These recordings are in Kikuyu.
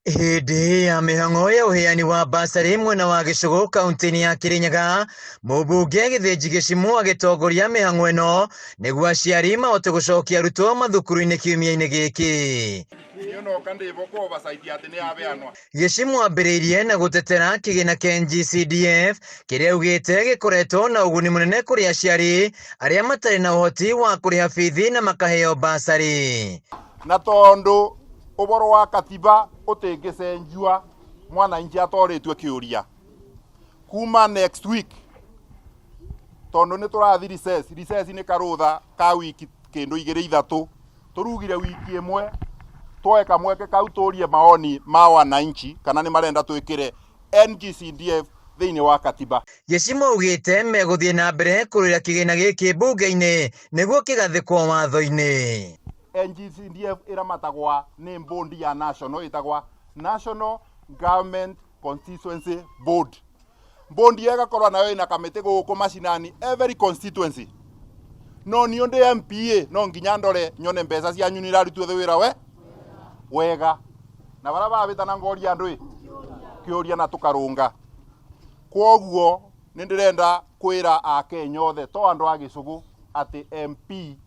Hĩndĩ ya mĩhang'o ya ũheani wa basarĩ mwena wa Gĩcũgũ kaunti-inĩ ya Kĩrĩnyaga, mũmbunge Gĩthĩnji Gĩcimũ agĩtongoria mĩhang'o ĩno nĩguo aciari mahote gũcokia arutwo mathukuru-inĩ kiumia-inĩ gĩkĩ. Gĩcimũ ambĩrĩirie na gũtetera kĩgĩna kĩa NGCDF kĩrĩa augĩte gĩkoretwo na ũguni mũnene kũrĩ aciari arĩa matarĩ na ũhoti wa kũrĩha bithi na makaheo basarĩ. Na tondu uboro wa katiba utingicenjua mwananchi atoritwe kiuria kuma next week, tondu ni turathi recess. Recess ni karutha ka wiki kindu igiri ithatu, turugire wiki imwe twoe kamweke kau turie maoni ma wananchi kana ni marenda twikire NGCDF thiini wa katiba. Gĩcimũ augĩte megũthiĩ na mbere kũrũĩra kĩgĩna gĩkĩ mbunge-inĩ nĩguo kĩgathĩkwo watho-inĩ. NGCDF iramatagwa ni board ya national itagwa National Government Constituency Board. Board iyo igakorwa nayo ina kamĩtĩ gũkũ macinani every constituency. No niĩ ndi MPA no nginya ndore nyone mbeca cianyu nĩ irarutwo wĩra we wega, na bara babĩtana ngoria andũ ĩ kĩũria na tũkarũnga. Kwoguo nĩ ndĩrenda kwĩra akenya othe, to andũ a Gĩcũgũ, atĩ MP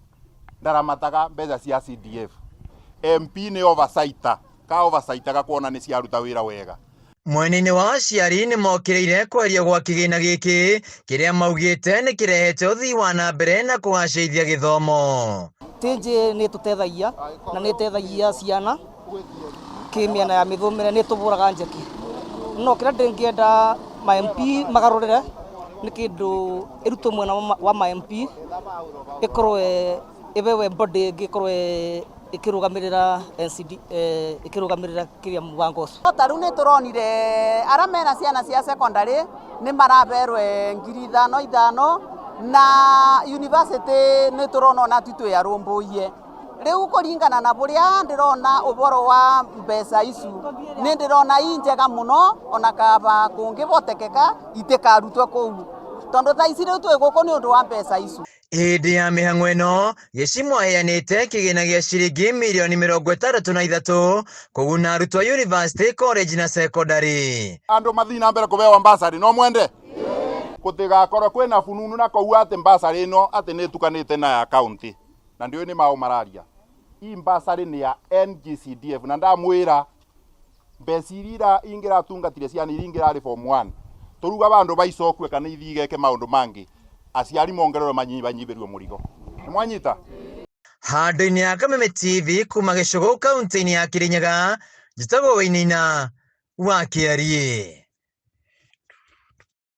ndaramataga mbeca cia CDF. MP nĩ oversighter, ka oversightaga kuona nĩ ciaruta wĩra wega. Mwena-inĩ wa aciari nĩ mokĩrĩire kweherio gwa kĩgĩna gĩkĩ kĩrĩa maugĩte nĩ kĩrehete ũthii wa na mbere na kũgacĩrithia gĩthomo. TJ nĩ ĩtũteithagia na nĩ ĩteithagia ciana kĩmĩena ya mĩthomere, nĩ ĩtũbũraga njeki. No kĩrĩa ndĩngĩenda ma MP magarũrĩre nĩ kĩndũ ĩrutwo mwena wa ma MP, ĩkorwo ĩbewe body ĩngĩ ĩkorwo ĩkĩrũgamĩrĩra NCD, ĩkĩrũgamĩrĩra kĩrĩa mũbango ũcio. Ta rĩu nĩ tũronire arĩa mena ciana cia secondary nĩ maraberwe 5,000 5,000, na university nĩ tũrona ona ti twĩarũmbũiye. Rĩu kũringana na bũrĩa ndĩrona ũboro wa mbeca icu, nĩ ndĩrona i njega mũno, ona kaba kũngĩbotekeka itikarutwo kũu, tondũ thaa ici rĩu twĩ gũkũ nĩ ũndũ wa mbeca icu. Hĩndĩ ya mĩhang'o ĩno, Gĩcimũ aheanĩte kĩgĩna gĩa ciringi mirioni 63 kũguna arutwo a university, college na secondary. Andũ mathiĩ na mbere kũbewa mbasarĩ, no mwende gũtigakorwo kwĩna fununu na kũu atĩ mbasarĩ ĩno atĩ nĩ ĩtukanĩte na ya county, na ndiũĩ nĩ maũ mararia. Ii mbasarĩ nĩ ya NGCDF, na ndamwĩra mbeca iria ingĩratungatire ciana iria ingĩrarĩ form 1 tũruga bandu baicokue kana ithi igeke maũndũ mangĩ, aciari mongererwo manyibanyibĩrio mũrigo. Nĩ mwanyita? Handũ-inĩ ya Kameme TV kuma Gĩcũgũ kaunti-inĩ ya Kĩrĩnyaga, njĩtagwo Wainaina wa Kĩariĩ.